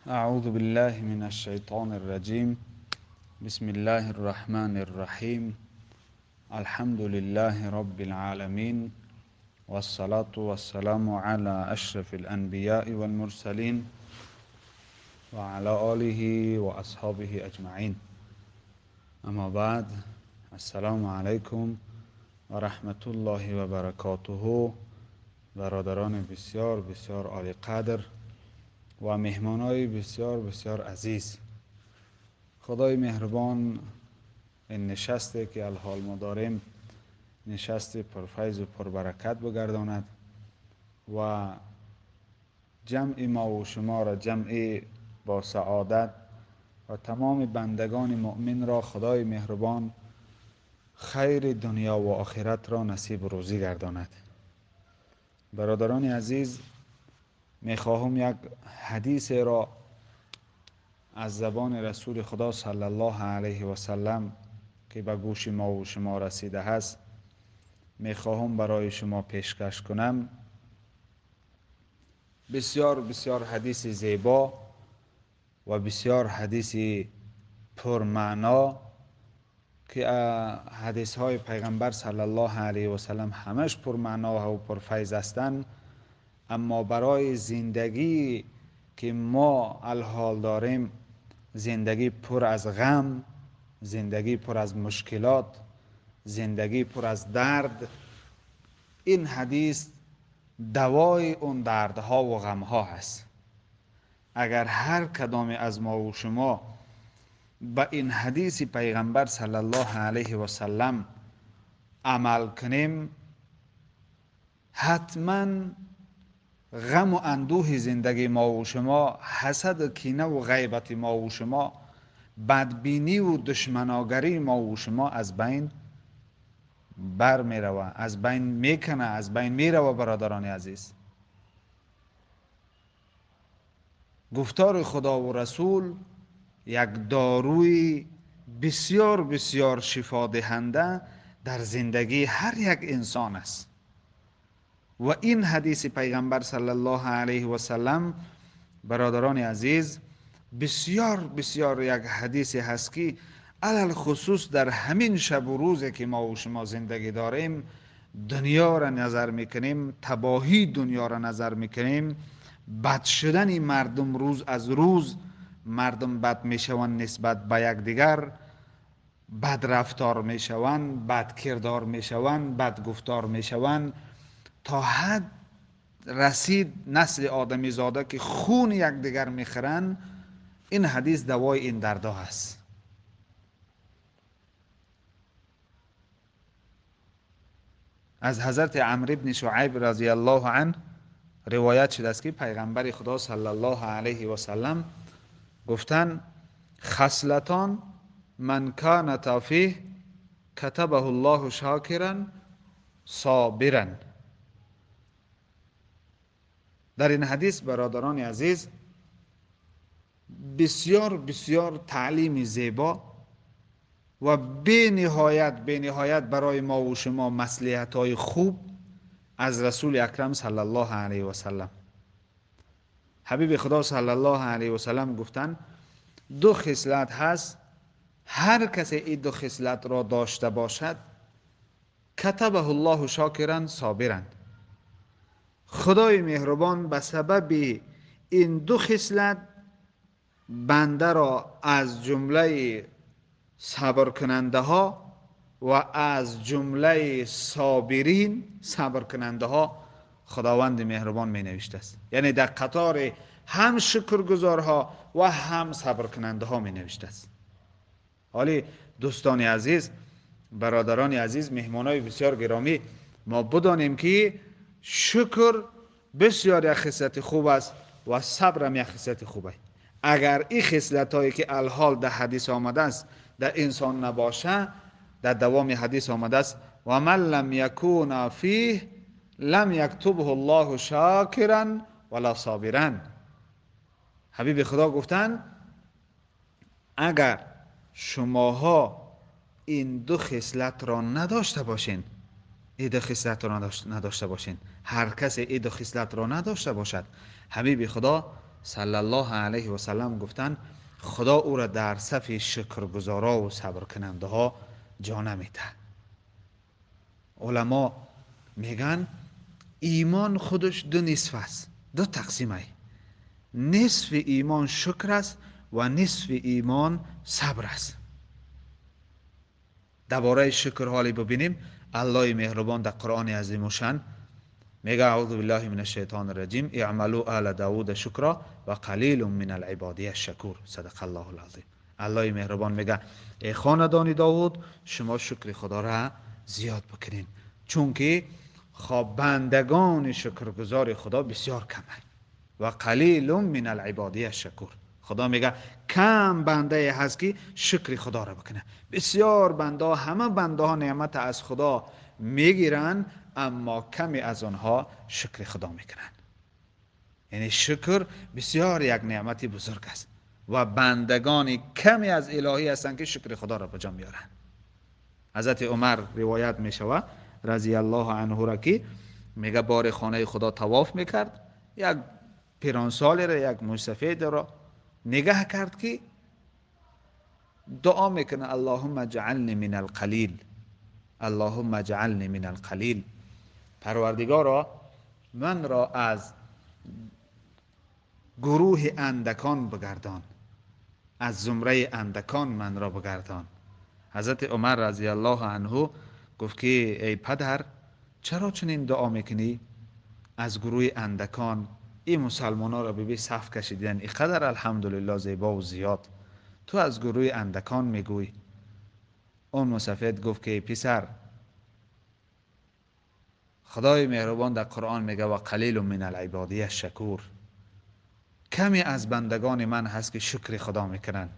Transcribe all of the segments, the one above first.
أعوذ بالله من الشيطان الرجيم. بسم الله الرحمن الرحيم. الحمد لله رب العالمين، والصلاة والسلام على أشرف الأنبياء والمرسلين وعلى آله وأصحابه أجمعين. أما بعد، السلام علیکم و رحمت الله و برکاته. برادران بسیار بسیار عالی قدر و مهمانای بسیار بسیار عزیز، خدای مهربان این نشستی که الحال ما داریم نشست پرفیض و پربرکت بگرداند و جمع ما و شما را جمع با سعادت و تمام بندگان مؤمن را خدای مهربان خیر دنیا و آخرت را نصیب روزی گرداند. برادران عزیز، میخواهم یک حدیث را از زبان رسول خدا صلی الله علیه و سلم که به گوش ما و شما رسیده است میخواهم برای شما پیشکش کنم. بسیار بسیار حدیث زیبا و بسیار حدیث پرمعنا که حدیث های پیغمبر صلی الله علیه و سلم همش پرمعنا و پرفیض هستند، اما برای زندگی که ما الحال داریم، زندگی پر از غم، زندگی پر از مشکلات، زندگی پر از درد، این حدیث دوای اون دردها و غمها هست. اگر هر کدام از ما و شما به این حدیث پیغمبر صلی الله علیه و سلم عمل کنیم، حتما غم و اندوه زندگی ما و شما، حسد و کینه و غیبت ما و شما، بدبینی و دشمناگری ما و شما از بین بر می روه، از بین میکنه، از بین می روه. برادران عزیز، گفتار خدا و رسول یک داروی بسیار بسیار شفا دهنده در زندگی هر یک انسان است و این حدیث پیغمبر صلی الله علیه و سلم برادران عزیز بسیار بسیار یک حدیث هست که علل خصوص در همین شب و روزی که ما و شما زندگی داریم، دنیا را نظر میکنیم، تباهی دنیا را نظر میکنیم، بد شدن مردم روز از روز، مردم بد میشوند نسبت به یکدیگر، بد رفتار میشوند، بد کردار میشوند، بد گفتار میشوند، تا حد رسید نسل آدمی زاده که خون یکدیگر میخورند. این حدیث دوای این دردا هست. از حضرت عمرو بن شعیب رضی الله عنه روایت شده است که پیغمبر خدا صلی الله علیه و سلم گفتن: خصلتان من کان فیه کتبه الله شاکرا صابرا. در این حدیث برادران عزیز بسیار بسیار تعلیم زیبا و بی نهایت برای ما و شما مصلحت های خوب از رسول اکرم صلی الله علیه و سلم. حبیب خدا صلی الله علیه و سلم گفتن دو خصلت هست، هر کسی این دو خصلت را داشته باشد کتبه الله شاکرا صابرا، خدای مهربان به سبب این دو خصلت بنده را از جمله صبر کننده ها و از جمله صابرین صبر کننده ها خداوند مهربان می نوشته است. یعنی در قطار هم شکرگزارها و هم صبر کننده ها می نوشته است. حالی دوستان عزیز، برادران عزیز، مهمانای بسیار گرامی، ما بدانیم که شکر بسیار یک خصلت خوب است و صبر هم یک خصلت خوب است. اگر این خصلت هایی که الحال در حدیث آمده است در انسان نباشه، در دوام حدیث آمده است و من لم یکون فیه لم یکتبه الله شاکرا ولا صابرا. حبیب خدا گفتن اگر شماها این دو خصلت را نداشته باشین، این دو خصلت را نداشته باشین، هر کسی این دو خصلت را نداشته باشد، حبیب خدا صلی الله علیه و سلم گفتن خدا او را در صف شکرگزارا و صبر کننده ها جا نمیده. علما میگن ایمان خودش دو نصف است، دو تقسیمه. نصف ایمان شکر است و نصف ایمان صبر است. درباره شکر حالی ببینیم، الله مهربان در قرآن عظیم الشان میگه اعوذ بالله من الشیطان الرجیم اعملوا آل داوود شکرا و قلیل من العبادی الشکور. صدق الله العظیم. الله مهربان میگه ای خاندان داوود، شما شکر خدا را زیاد بکنین، چون که خب بندگان شکرگزار خدا بسیار کمه. و قلیل من العبادی الشکور. خدا میگه کم بنده هست که شکر خدا را بکنه. بسیار بنده، همه بنده ها نعمت از خدا میگیرن، اما کمی از آنها شکر خدا میکنن. یعنی شکر بسیار یک نعمت بزرگ است و بندگان کمی از الهی هستند که شکر خدا را به جا میارن. حضرت عمر روایت میشود رضی الله عنه را که میگه بار خانه خدا طواف میکرد، یک پیرانسالی را، یک موسفید را نگاه کرد که دعا میکنه اللهم اجعلنی من القلیل، اللهم اجعلنی من القلیل. پروردگارا من را از گروه اندکان بگردان، از زمره اندکان من را بگردان. حضرت عمر رضی الله عنه گفت که ای پدر، چرا چنین دعا میکنی؟ از گروه اندکان، این مسلمان ها را ببین صف کشیدن اینقدر الحمدلله زیبا و زیاد، تو از گروه اندکان میگوی. اون مسافر گفت که پسر، خدای مهربان در قرآن میگه و قلیل من العبادی الشکور، کمی از بندگان من هست که شکر خدا میکنن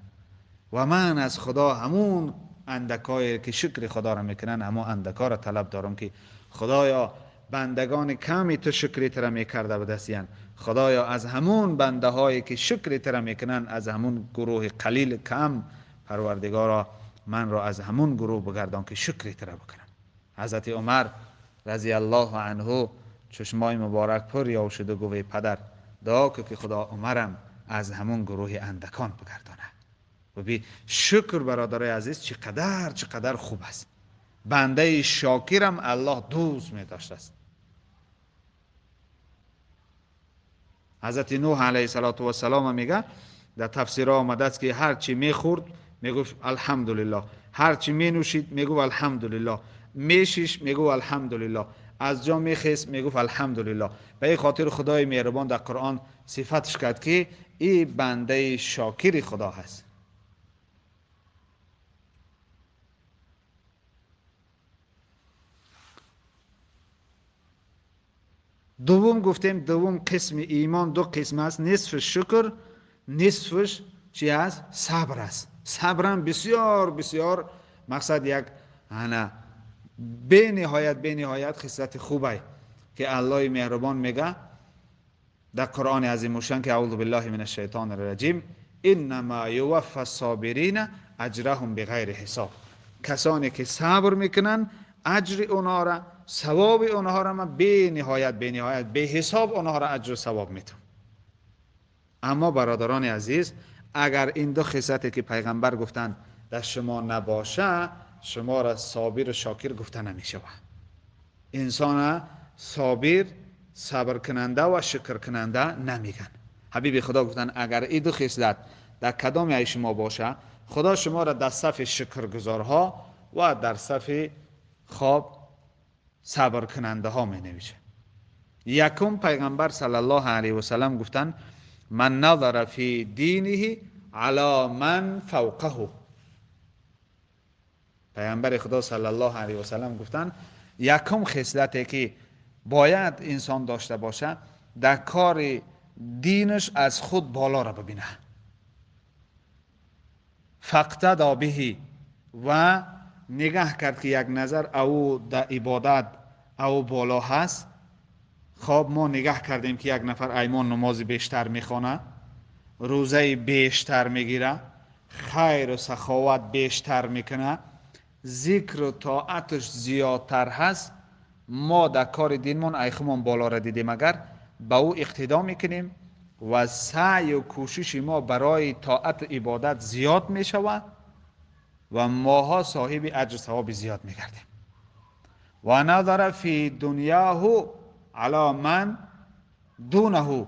و من از خدا همون اندکایی که شکر خدا را میکنن، همون اندکا را طلب دارم که خدایا بندگان کمی تو شکری تر میکرده بدستین، خدایا از همون بنده هایی که شکری تر میکنن، از همون گروه قلیل کم، پروردگارا من را از همون گروه بگردان که شکری تر بکنن. حضرت عمر رضی الله عنه چشمای مبارک پر یاو شد و گفت پدر، دعا که خدا عمرم از همون گروه اندکان بگردانه. ببین شکر برادرای عزیز چقدر خوب است. بنده شاکرم الله دوست می داشته است. حضرت نوح علیه السلام میگه در تفسیر آمده است که هر چی میخورد میگفت الحمدلله، هر چی مینوشید میگفت الحمدلله، میشیش میگفت الحمدلله، از جا میخیست میگفت الحمدلله. به این خاطر خدای مهربان در قرآن صفتش کرد که این بنده شاکر خدا هست. دوم گفتیم دوم قسم ایمان دو قسم است، نصف شکر، نصفش چی است؟ صبر است. صبرم بسیار بسیار مقصد یک بی نهایت خصلت خوبه که الله مهربان میگه در قرآن عظیم الشان که اعوذ بالله من الشیطان الرجیم انما یوفى الصابرین اجرهم بغیر حساب. کسانی که صبر میکنن اجر اونها را، ثواب اونها را من بی نهایت بی حساب اونها را اجر و ثواب میتم. اما برادران عزیز، اگر این دو خصلتی که پیغمبر گفتن در شما نباشه، شما را صابر و شاکر گفته نمیشه. انسان صابر، صبر کننده و شکر کننده نمیگن. حبیب خدا گفتن اگر این دو خصلت در کدام ای شما باشه، خدا شما را در صف شکرگزارها و در صف خواب صبر کننده ها می نویسه. یکم پیغمبر صلی الله علیه و سلم گفتن من نظر فی دینه علی من فوقه. پیغمبر خدا صلی الله علیه و سلم گفتن یکم خصلتی که باید انسان داشته باشه در کار دینش از خود بالا را ببینه. فاقتدا به، و نگاه کرد که یک نظر او در عبادت او بالا هست. خب ما نگاه کردیم که یک نفر ایمان نماز بیشتر میخوانه، روزه بیشتر میگیره، خیر و سخاوت بیشتر میکنه، ذکر و طاعتش زیادتر هست. ما در کار دینمون ایخمون بالا را دیدیم، اگر به او اقتدا میکنیم و سعی و کوشش ما برای طاعت و عبادت زیاد می شود و ماها صاحب اجر و ثواب زیاد می گردیم. و نظر فی دنیاه علی من دونه.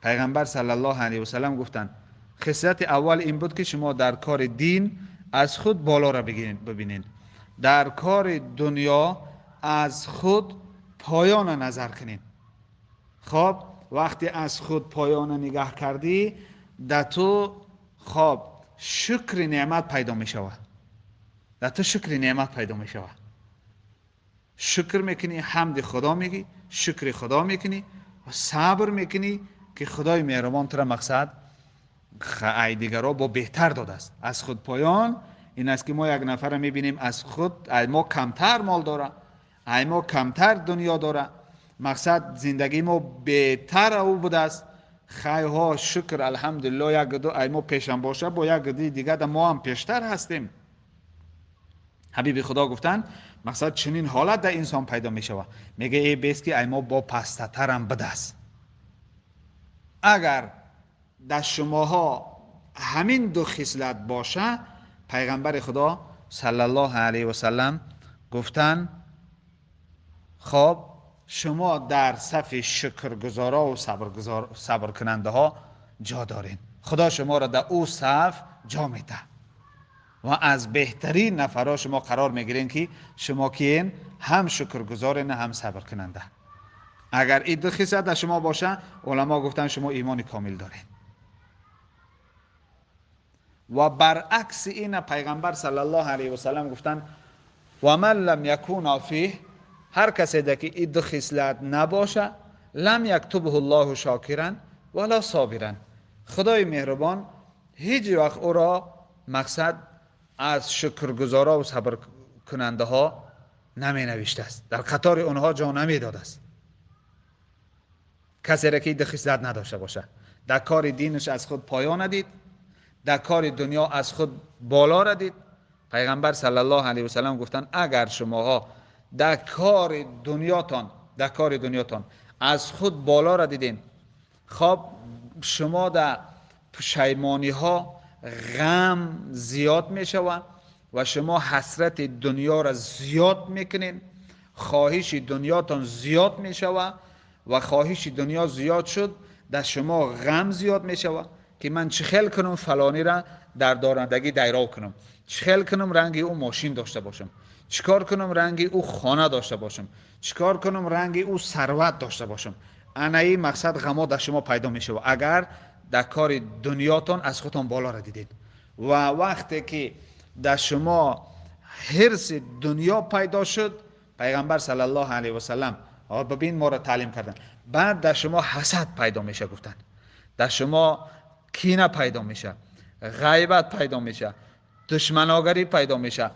پیغمبر صلی الله علیه و سلم گفتند خصلت اول این بود که شما در کار دین از خود بالا را ببینین، در کار دنیا از خود پایان نظر کنین. خب وقتی از خود پایان نگاه کردی در تو خب شکر نعمت پیدا می شود، در تو شکر نعمت پیدا می شود. شکر میکنی، حمد خدا میگی، شکر خدا میکنی و صبر میکنی که خدای مهربان تو را مقصد ای دیگرا با بهتر داده است. از خود پایان این است که ما یک نفر میبینیم از خود ای ما کمتر مال داره، ای ما کمتر دنیا داره، مقصد زندگی ما بهتر او بوده است. خیرها شکر الحمدلله یک دو ای ما پیشم باشه با یک دی دیگه در ما هم پیشتر هستیم. حبیب خدا گفتن مقصد چنین حالت در انسان پیدا می شود، میگه ای بیست که ای ما با پستترم بوده است. اگر در شماها همین دو خصلت باشه، پیغمبر خدا صلی الله علیه و سلم گفتن خب شما در صف شکرگزارا و صبر کننده ها جا دارین. خدا شما را در او صف جا میده و از بهترین نفرها شما قرار میگیرین که شما کین هم شکرگزارین هم صبر کننده. اگر این دو خصلت در شما باشه، علما گفتن شما ایمان کامل دارین. و برعکس این پیغمبر صلی الله علیه و سلم گفتن و من لم یکون فیه، هر کسی ده که این دو خصلت نباشه، لم یکتبه الله شاکرا ولا صابرا، خدای مهربان هیچ وقت او را مقصد از شکرگزارا و صبر کننده ها نمی نوشته است، در قطار اونها جا نمی داده است. کسی را که دو خصلت نداشته باشه، در کار دینش از خود پایان ندید، در کار دنیا از خود بالا را دید. پیغمبر صلی الله علیه و سلم گفتن اگر شماها در کار دنیاتان، در کار دنیاتان از خود بالا را دیدین، خب شما در پشیمانی ها غم زیاد می شود و شما حسرت دنیا را زیاد میکنین، خواهش دنیاتان زیاد می شود و خواهش دنیا زیاد شد در شما غم زیاد می شود که من چه خیل کنم فلانی را در دارندگی دایره کنم، چه خیل کنم رنگ او ماشین داشته باشم، چیکار کنم رنگ او خانه داشته باشم، چیکار کنم رنگ او ثروت داشته باشم. انا این مقصد غما در شما پیدا میشه اگر در کار دنیاتان از خودتان بالا را دیدید. و وقتی که در شما حرص دنیا پیدا شد، پیغمبر صلی الله علیه و سلم ببین ما را تعلیم کردن، بعد در شما حسد پیدا میشه، گفتن در شما کینه پیدا میشه، غیبت پیدا میشه، دشمناگری پیدا میشه،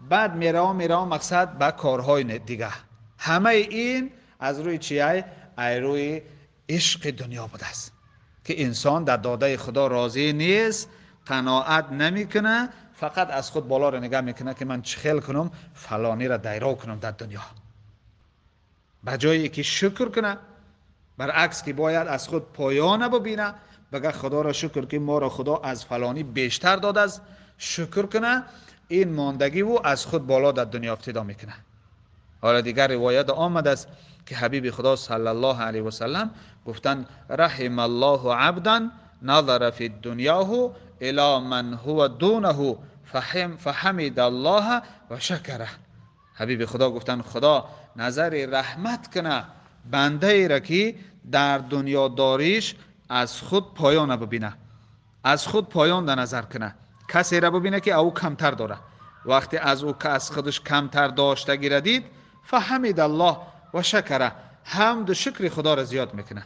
بعد میره مقصد به کارهای دیگه. همه این از روی چیه؟ ای روی عشق دنیا بوده است که انسان در داده خدا راضی نیست، قناعت نمیکنه، فقط از خود بالا را نگاه میکنه که من چه خیل کنم فلانی را دایره کنم در دنیا. به جایی که شکر کنه، برعکس که باید از خود پایان ببینه، بگه خدا را شکر که ما را خدا از فلانی بیشتر داده است، شکر کنه، این ماندگی او از خود بالا در دنیا ابتدا میکنه. حالا دیگر روایت آمده است که حبیب خدا صلی الله علیه و سلم گفتند رحم الله عبدا نظر فی الدنیا الی من هو دونه فحمد الله و شکره. حبیب خدا گفتند خدا نظر رحمت کنه بنده ای را که در دنیا داریش از خود پایان ببینه، از خود پایان در نظر کنه، کسی را ببینه که او کمتر داره. وقتی از او که از خودش کمتر داشتگی را دید، فحمد الله و شکره، حمد و شکر خدا را زیاد میکنه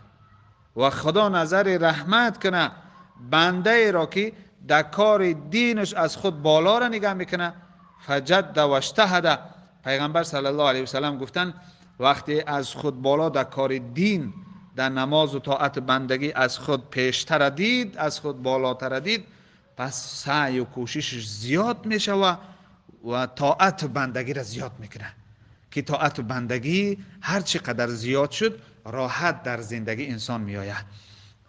و خدا نظر رحمت کنه بنده ای را که در کار دینش از خود بالا را نگاه میکنه. فجد و اجتهد. پیغمبر صلی الله علیه و سلم گفتن وقتی از خود بالا در کار دین، در نماز و طاعت بندگی از خود پیشتر دید، از خود بالاتر دید، پس سعی و کوشش زیاد میشه و طاعت بندگی را زیاد میکنه که طاعت بندگی هر چی قدر زیاد شد راحت در زندگی انسان میآید.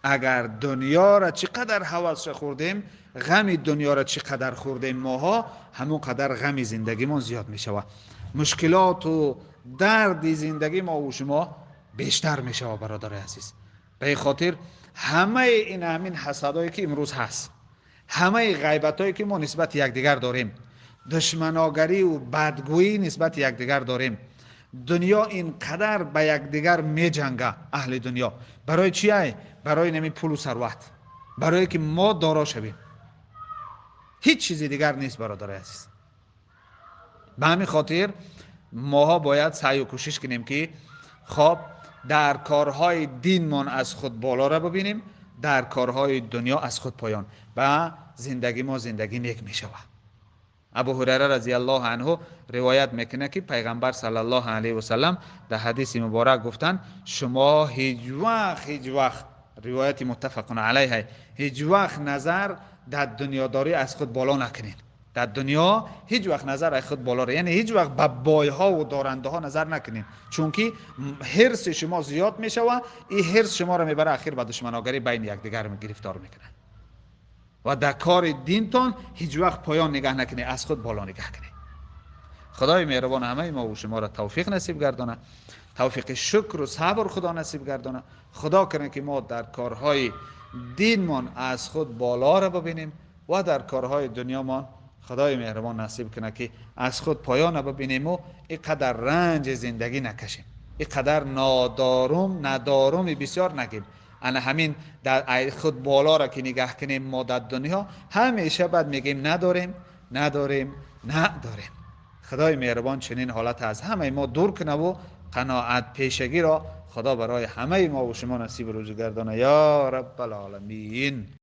Агар дунёро чӣ қадар ҳавасша хӯрдем, ғами дунёро чӣ қадар хӯрдем моҳо, ҳамон қадар ғами зиндагимон зиёд мешавад. Мушкилоту дарди зиндагӣ мо ва шумо бештар мешавад, бародари азиз. Ба ин хотир ҳамаи ин ҳамин ҳасадое ки имрӯз ҳаст, ҳамаи ғайбатҳое ки мо нисбати якдигар дорем, душманогарию бадгӯӣ нисбати якдигар дорем, дунё ин қадар ба якдигар меҷанга аҳли дунё. Барои чи ай? Барои нами пулу сарват, барое ки мо доро шавем. Ҳеҷ чизи дигар нест, бародари азиз. Ба ҳамин хотир моҳо бояд саъю кӯшиш кунем, ки хоб дар корҳои динмон аз худ болоро бибинем, дар корҳои дунё аз худ поён, ба зиндагӣ мо зиндагӣ нек мешавад. Абу Ҳурайра разияллоҳу анҳу ривоят мекунад, ки Пайғамбар саллаллоҳу алайҳи васаллам дар ҳадиси муборак гуфтанд: шумо ҳеҷ вақт, ҳеҷ вақт, ривояти муттафақун алайҳ, ҳеҷ вақт назар дар дунёдорӣ аз худ боло накунед. Дар дунё ҳеҷ вақт назар аз худ боло, яъне ҳеҷ вақт ба бойҳову дорандаҳо назар накунед, чунки ҳирси шумо зиёд мешавад. Ин ҳирс шуморо мебара, ахир ба душманогарӣ байни якдигар гирифтор мекунад. Ва дар кори динтон ҳеҷ вақт поён нигаҳ накунед, аз худ боло нигаҳ кунед. Худои меҳрубон ҳамаи мо ва шуморо тавфиқ насиб гардонад, тавфиқи шукру сабр Худо насиб гардонад. Худо кунад, ки мо дар корҳои динмон аз худ болоро бибинем ва дар корҳои дунёмон Худои меҳрубон насиб кунад, ки аз худ поёна бибинему ин қадар ранҷи зиндагӣ накашем, ин қадар нодорум надоруми бисёр нагем. Ана ҳамин дар худ болоро ки нигаҳ кунем, мо дар дунё ҳамеша баъд мегӯем: надорем, надорем, надорем. Худои меҳрубон чунин ҳолат аз ҳамаи мо дур кунаву қаноат пешагиро Худо барои ҳамаи мо ва шумо насиб рӯзӣ гардона, ё Раббалоламин.